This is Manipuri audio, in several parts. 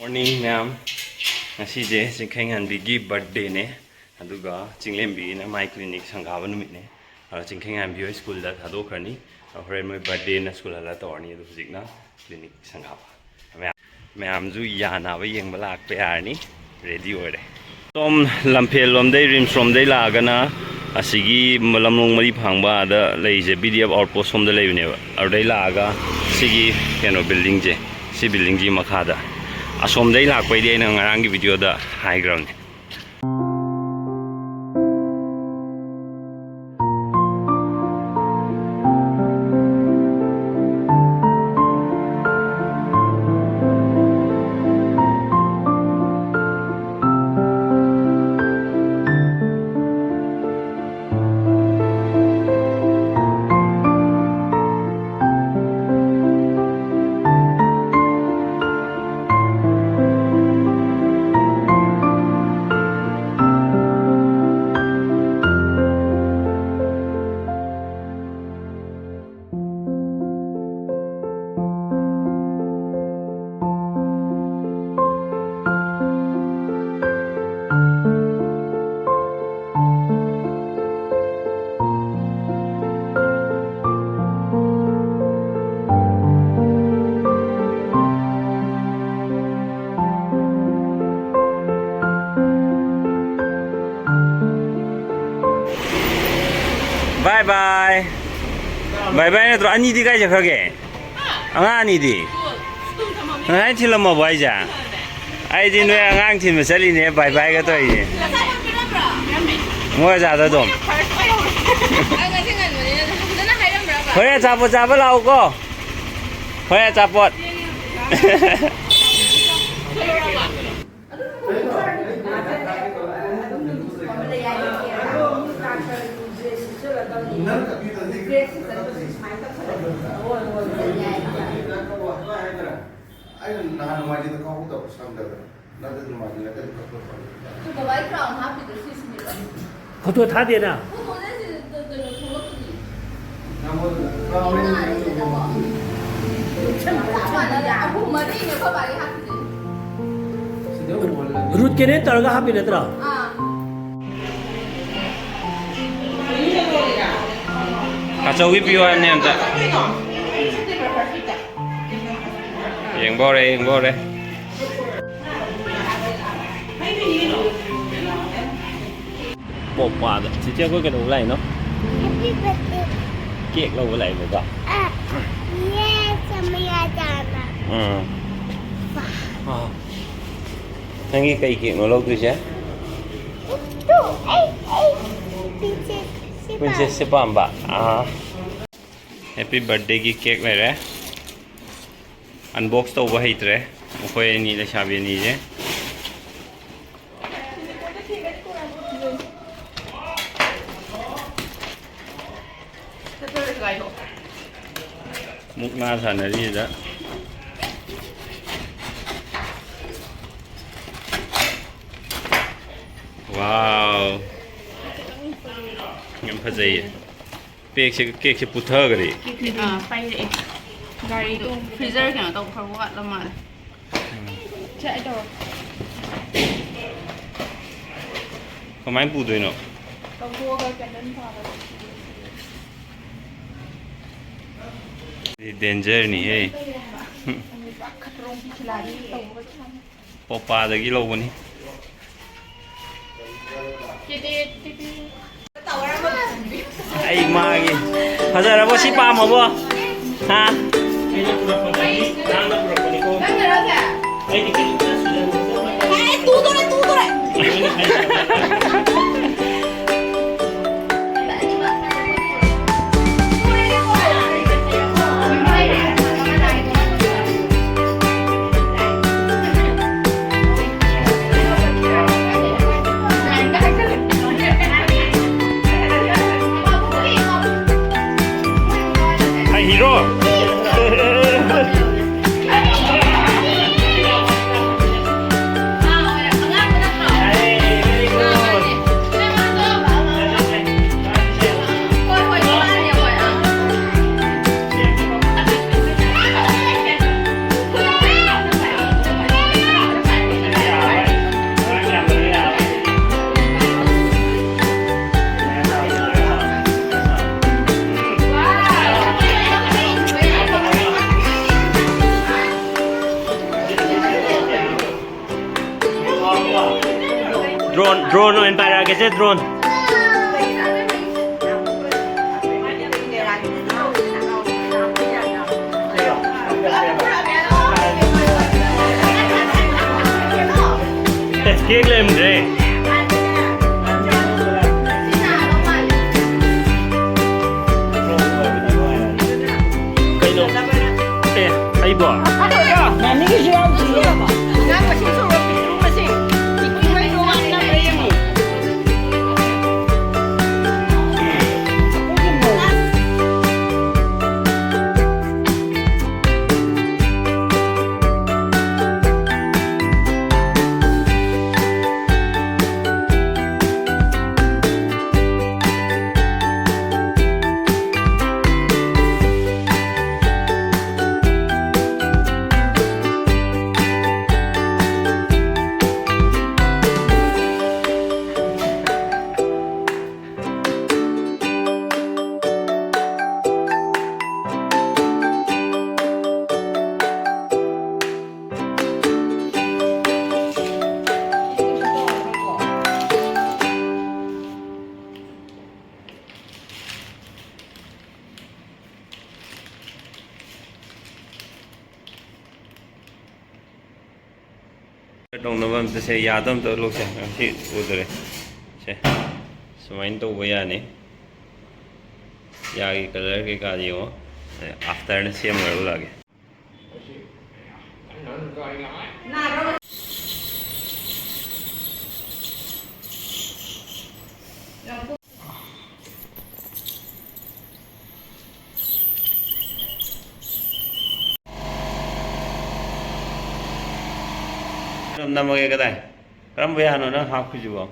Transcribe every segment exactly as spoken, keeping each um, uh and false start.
Morning, ꯃꯌꯥꯝ꯫ ꯉꯁꯤꯁꯦ ꯆꯤꯡꯈꯩꯉꯥꯟꯕꯤꯒꯤ birthdayꯅꯦ, ꯑꯗꯨꯒ ꯆꯤꯡꯂꯦꯝꯕꯤꯅ ꯃꯥꯏ clinic ꯁꯪꯒꯥꯕ ꯅꯨꯃꯤꯠꯅꯦ꯫ ꯑꯗꯣ ꯆꯤꯡꯈꯩꯉꯥꯟꯕꯤ ꯍꯣꯏ ꯁ꯭ꯀꯨꯜꯗ ꯊꯥꯗꯣꯛꯈ꯭ꯔꯅꯤ꯫ ꯑꯗꯣ ꯍꯣꯔꯦꯟ ꯃꯣꯏ birthdayꯅ ꯁ꯭ꯀꯨꯜ ꯍꯜꯂ ꯇꯧꯔꯅꯤ꯫ ꯑꯗꯣ ꯍꯧꯖꯤꯛꯅ clinic ꯁꯪꯒꯥꯕ꯫ ꯃꯌꯥꯝ, ꯃꯌꯥꯝꯁꯨ ꯌꯥꯅꯕ ꯌꯦꯡꯕ ꯂꯥꯛꯄ ꯌꯥꯔꯅꯤ꯫ Ready ꯑꯣꯏꯔꯦ꯫ ꯁꯣꯝ ꯂꯝꯐꯦꯜ ꯂꯣꯝꯗꯩ, ꯔꯤꯝꯁ ꯂꯣꯝꯗꯩ ꯂꯥꯛꯑꯒꯅ ꯑꯁꯤꯒꯤ ꯂꯝꯂꯣꯡ ꯃꯔꯤ ꯐꯥꯡꯕ ꯑꯗ ꯂꯩꯔꯤꯁꯦ, B D F outpost ꯁꯣꯝꯗ ꯂꯩꯕꯅꯦꯕ꯫ ꯑꯗꯨꯗꯩ ꯂꯥꯛꯑꯒ ꯁꯤꯒꯤ ꯀꯩꯅꯣ buildingꯁꯦ, ꯁꯤ buildingꯁꯤ ꯃꯈꯥꯗ, ꯑꯁꯣꯝꯗꯩ ꯂꯥꯛꯄꯩꯗꯤ ꯑꯩꯅ ꯉꯔꯥꯡꯒꯤ videoꯗ ꯍꯥꯏꯈ꯭ꯔꯕꯅꯦ꯫ Bye bye. Bye bye ꯅꯠꯇ꯭ꯔꯣ? ꯑꯅꯤꯗꯤ ꯀꯥꯏ ꯆꯠꯈ꯭ꯔꯒꯦ? ꯑꯉꯥꯡ ꯑꯅꯤꯗꯤ? ꯉꯁꯥꯏ ꯊꯤꯜꯂꯝꯃꯕꯣ ꯍꯥꯏꯁꯦ? ꯑꯩꯗꯤ ꯅꯣꯏ ꯑꯉꯥꯡ ꯊꯤꯟꯕ ꯆꯠꯂꯤꯅꯦ, bye bye ꯒ ꯇꯧꯔꯤꯅꯦ꯫ ꯃꯣꯏ ꯑꯣꯖꯥꯗ ꯑꯗꯨꯝ꯫ ꯍꯣꯔꯦꯟ ꯑꯆꯥꯄꯣꯠ ꯆꯥꯕ ꯂꯥꯛꯎꯀꯣ꯫ ꯍꯣꯔꯦꯟ ꯑꯆꯥꯄꯣꯠ꯫ ꯑꯩꯅ ꯅꯍꯥꯟ ꯅꯣꯡꯃꯥꯏꯖꯤꯡꯗ ꯀꯥꯎꯍꯧꯗꯕ, ꯁꯪꯗꯕ꯫ ꯅꯪꯗꯤ ꯅꯣꯡꯃꯥꯏꯖꯤꯡ ꯅꯠꯇ꯭ꯔꯗꯤ ꯀꯛꯄ ꯐꯪꯉꯣꯏ꯫ ꯑꯗꯣ ꯕꯕꯥꯒꯤ crown ꯍꯥꯞꯄꯤꯗꯣ ꯁꯤꯁꯤꯅꯦꯕ꯫ ꯐꯣꯇꯣ ꯊꯥꯗꯦꯅ꯫ ꯐꯣꯇꯣꯗ ꯁꯤꯗ ꯀꯩꯅꯣ ꯊꯣꯛꯂꯛꯄꯅꯤ꯫ ꯅꯪꯉꯣꯟꯗ crown ꯂꯩꯔꯤꯁꯦ ꯅꯪ ꯎꯗ꯭ꯔꯤꯕꯣ? ꯆꯞ ꯃꯥꯟꯅꯔꯦ꯫ ꯑꯍꯨꯝ ꯃꯔꯤꯅꯦ ꯑꯩꯈꯣꯏ ꯕꯥꯒꯤ ꯍꯥꯞꯄꯤꯁꯦ꯫ ꯔꯨꯠ ꯀꯦꯅꯦꯜ ꯇꯧꯔꯒ ꯍꯥꯞꯄꯤ ꯅꯠꯇ꯭ꯔꯣ? ꯀꯥꯆꯧꯒꯤ ꯄꯤꯌꯣ ꯍꯥꯏꯕꯅꯦ ꯑꯝꯇ꯫ ꯌꯦꯡꯕ ꯍꯧꯔꯦ, ꯌꯦꯡꯕ ꯍꯧꯔꯦ꯫ ꯄꯣꯛꯄꯥꯗ ꯆꯤꯆꯦ ꯑꯩꯈꯣꯏ ꯀꯩꯗꯧꯕ ꯂꯥꯛꯏꯅꯣ? Happy birthday. ꯀꯦꯛ ꯂꯧꯕ ꯂꯥꯛꯏꯕꯀꯣ? ꯑ, yes, ꯆꯥꯃꯌꯥ ꯆꯥꯃ꯫ ꯎꯝ꯫ ꯑꯥ꯫ ꯅꯪꯒꯤ ꯀꯩ ꯀꯦꯛꯅꯣ ꯂꯧꯗꯣꯏꯁꯦ? ꯇꯨ, ꯑꯩ, ꯑꯩ, princess ꯁꯤ ꯄꯥꯝꯃꯦ꯫ Princess ꯁꯤ ꯄꯥꯝꯕ? ꯑꯥ꯫ Happy birthday ꯒꯤ ꯀꯦꯛ ꯂꯩꯔꯦ꯫ Unbox ꯇꯧꯕ ꯍꯩꯇ꯭ꯔꯦ ꯃꯈꯣꯏ ꯑꯅꯤ, ꯂꯩꯁꯥꯕꯤ ꯑꯅꯤꯁꯦ꯫ ꯃꯨꯛꯅꯥ ꯁꯥꯟꯅꯔꯤꯁꯤꯗ꯫ Wow! ꯌꯥꯝ ꯐꯖꯩꯌꯦ꯫ ꯄꯦꯛꯁꯦ, ꯀꯦꯛꯁꯦ ꯄꯨꯊꯈ꯭ꯔꯦ꯫ ꯑꯥ, ꯄꯥꯏꯔꯛꯑꯦ꯫ ꯒꯥꯔꯤꯗꯣ freezer ꯀꯩꯅꯣ ꯇꯧꯈ꯭ꯔꯕ ꯋꯥꯠꯂ ꯃꯥꯜꯂꯦ꯫ ꯁꯦ, ꯑꯩ ꯇꯧꯔꯣ꯫ ꯀꯃꯥꯏꯅ ꯄꯨꯗꯣꯏꯅꯣ? ꯂꯧꯊꯣꯛꯑꯒ candle ꯊꯥꯜꯂꯒ꯫ Danger ꯅꯤꯍꯦ꯫ ꯈꯇꯔꯣꯡ ꯈꯤꯂꯥꯔꯤ ꯇꯧꯕꯒ ꯆꯞ ꯃꯥꯟꯅꯩ꯫ ꯄꯣꯄꯥꯗꯒꯤ ꯂꯧꯕꯅꯤ꯫ ꯑꯩ ꯃꯥꯒꯤ ꯐꯖꯔꯕꯣ? ꯁꯤ ꯄꯥꯝꯃꯕꯣ? ꯍꯥ? Hey, hero. ꯗ꯭ꯔꯣꯟ, ꯗ꯭ꯔꯣꯟ ꯑꯣꯏꯅ ꯄꯥꯏꯔꯛꯑꯒꯦꯁꯦ, ꯗ꯭ꯔꯣꯟ꯫ ꯑꯦ, ꯀꯦꯛ ꯂꯩꯔꯝꯗ꯭ꯔꯦ꯫ ꯀꯩꯅꯣ? ꯑꯦ, ꯑꯩꯕꯣ? ꯃꯃꯤꯒꯤꯁꯨ ꯌꯥꯎꯗ꯭ꯔꯤꯌꯦ꯫ ꯇꯧꯅꯕ ꯑꯝꯇ ꯁꯦ, ꯌꯥꯗ ꯑꯝꯇ ꯎꯠꯂꯛꯁꯦ꯫ ꯉꯁꯤ ꯎꯗ꯭ꯔꯦ꯫ ꯁꯦ, ꯁꯨꯃꯥꯏꯅ ꯇꯧꯕ ꯌꯥꯅꯤ꯫ ꯌꯥꯒꯤ ꯀꯂꯔ ꯀꯩꯀꯥꯗꯤ ꯌꯦꯡꯉꯣ꯫ ꯑꯐꯇꯔꯅ ꯁꯦꯝꯃꯒ ꯎꯠꯂꯛꯑꯒꯦ꯫ ꯅꯝꯃꯒꯦ ꯀꯗꯥꯏ? ꯀꯔꯝꯕ ꯌꯥꯅꯣ ꯅꯪ ꯍꯥꯞꯈꯤꯁꯤꯕꯣ?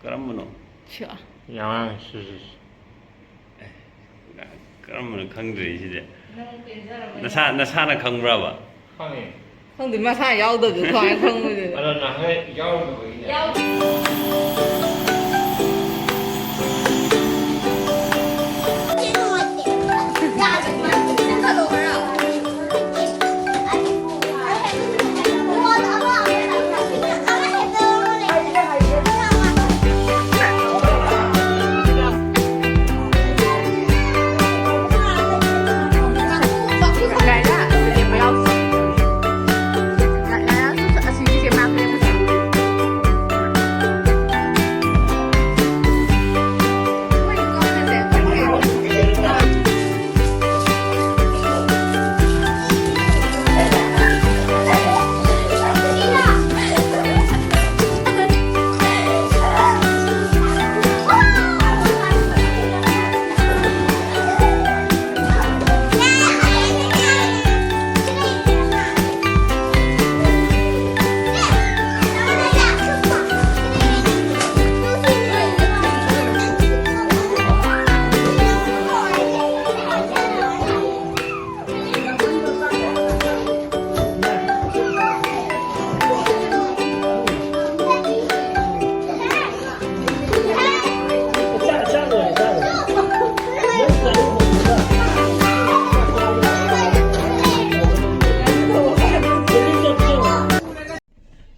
ꯀꯔꯝꯕꯅꯣ? ꯁꯤꯌꯥ꯫ ꯌꯥ, ꯁꯤ, ꯁꯤ, ꯁꯤ꯫ ꯑꯦ, ꯀꯔꯝꯕꯅꯣ ꯈꯪꯗ꯭ꯔꯦ ꯁꯤꯗꯤ꯫ ꯅꯁꯥ, ꯅꯁꯥꯅ ꯈꯪꯕ꯭ꯔꯕ? ꯈꯪꯉꯦ꯫ ꯈꯪꯗꯦ, ꯃꯁꯥ ꯌꯥꯎꯗꯕꯗꯣ ꯀꯃꯥꯏꯅ ꯈꯪꯉꯣꯏꯗꯣꯏꯅꯣ? ꯑꯗꯣ ꯅꯍꯥꯟꯒꯩ ꯌꯥꯎꯗꯕꯒꯤꯅꯦ꯫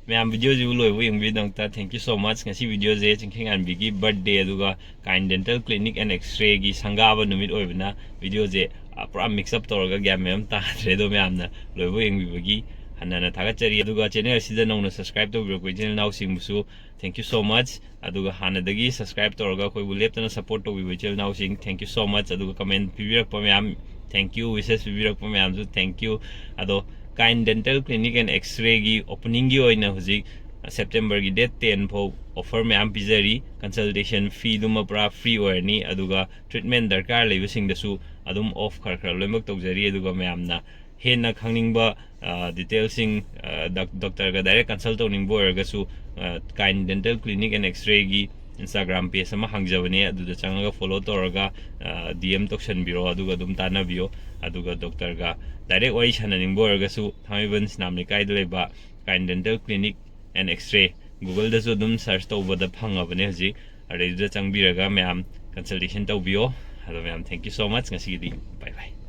ꯃꯌꯥꯝ videoꯁꯤꯕꯨ ꯂꯣꯏꯕ ꯌꯦꯡꯕꯤꯕꯒꯤꯗꯃꯛꯇ thank you so much. ꯉꯁꯤ videoꯁꯦ ꯆꯤꯡꯈꯩꯉꯥꯟꯕꯤꯒꯤ birthday ꯑꯗꯨꯒ Kind Dental Clinic and X-rayꯒꯤ ꯁꯪꯒꯥꯕ ꯅꯨꯃꯤꯠ ꯑꯣꯏꯕꯅ videoꯁꯦ, ꯑ, ꯄꯨꯔꯥ mix up ꯇꯧꯔꯒ ꯒ꯭ꯌꯥꯟ ꯃꯦꯟ ꯑꯃ ꯇꯥꯗ꯭ꯔꯦ꯫ ꯑꯗꯣ ꯃꯌꯥꯝꯅ ꯂꯣꯏꯕ ꯌꯦꯡꯕꯤꯕꯒꯤ ꯍꯟꯅ ꯍꯟꯅ ꯊꯥꯒꯠꯆꯔꯤ꯫ ꯑꯗꯨꯒ channel ꯑꯁꯤꯗ ꯅꯧꯅ subscribe ꯇꯧꯕꯤꯔꯛꯄ ꯏꯆꯤꯜ ꯏꯅꯥꯎꯁꯤꯡꯕꯨꯁꯨ thank you so much. ꯑꯗꯨꯒ ꯍꯥꯟꯅꯗꯒꯤ subscribe ꯇꯧꯔꯒ ꯑꯩꯈꯣꯏꯕꯨ ꯂꯦꯞꯇꯅ support ꯇꯧꯕꯤꯕ ꯏꯆꯤꯜ ꯏꯅꯥꯎꯁꯤꯡ, thank you so much. ꯑꯗꯨꯒ comment ꯄꯤꯕꯤꯔꯛꯄ ꯃꯌꯥꯝ, thank you. Wishes ꯄꯤꯕꯤꯔꯛꯄ ꯃꯌꯥꯝꯁꯨ thank you. ꯑꯗꯣ Kind Dental Clinic and X-rayꯒꯤ openingꯒꯤ ꯑꯣꯏꯅ ꯍꯧꯖꯤꯛ Septemberꯒꯤ date ten ꯐꯥꯎ offer ꯃꯌꯥꯝ ꯄꯤꯖꯔꯤ꯫ Consultation feeꯗꯨꯃ ꯄꯨꯔꯥ free ꯑꯣꯏꯔꯅꯤ꯫ ꯑꯗꯨꯒ treatment ꯗꯔꯀꯥꯔ ꯂꯩꯕꯁꯤꯡꯗꯁꯨ ꯑꯗꯨꯝ off ꯈꯔ ꯈꯔ ꯂꯣꯏꯅꯃꯛ ꯇꯧꯖꯔꯤ꯫ ꯑꯗꯨꯒ ꯃꯌꯥꯝꯅ ꯍꯦꯟꯅ ꯈꯪꯅꯤꯡꯕ, ꯑ, detailꯁꯤꯡ, ꯑ, doc-, doctorꯒ direct consult ꯇꯧꯅꯤꯡꯕ ꯑꯣꯏꯔꯒꯁꯨ, ꯑ, Kind Dental Clinic and X-rayꯒꯤ Instagram page ꯑꯃ ꯍꯥꯡꯖꯕꯅꯦ꯫ ꯑꯗꯨꯗ ꯆꯪꯉꯒ follow ꯇꯧꯔꯒ, ꯑ, D M ꯇꯧꯁꯟꯕꯤꯔꯣ꯫ ꯑꯗꯨꯒ ꯑꯗꯨꯝ ꯇꯥꯟꯅꯕꯤꯌꯣ꯫ ꯑꯗꯨꯒ doctorꯒ direct ꯋꯥꯔꯤ ꯁꯥꯟꯅꯅꯤꯡꯕ ꯑꯣꯏꯔꯒꯁꯨ ꯊꯥꯡꯃꯩꯕꯟ ꯁꯤꯅꯥꯝ ꯂꯩꯀꯥꯏꯗ ꯂꯩꯕ Kind Dental Clinic and X-ray Googleꯗꯁꯨ ꯑꯗꯨꯝ search ꯇꯧꯕꯗ ꯐꯪꯉꯕꯅꯦ ꯍꯧꯖꯤꯛ꯫ ꯑꯗꯩꯗꯨꯗ ꯆꯪꯕꯤꯔꯒ ꯃꯌꯥꯝ consultation ꯇꯧꯕꯤꯌꯣ꯫ ꯑꯗꯣ ꯃꯌꯥꯝ thank you so much꯫ ꯉꯁꯤꯒꯤꯗꯤ bye bye꯫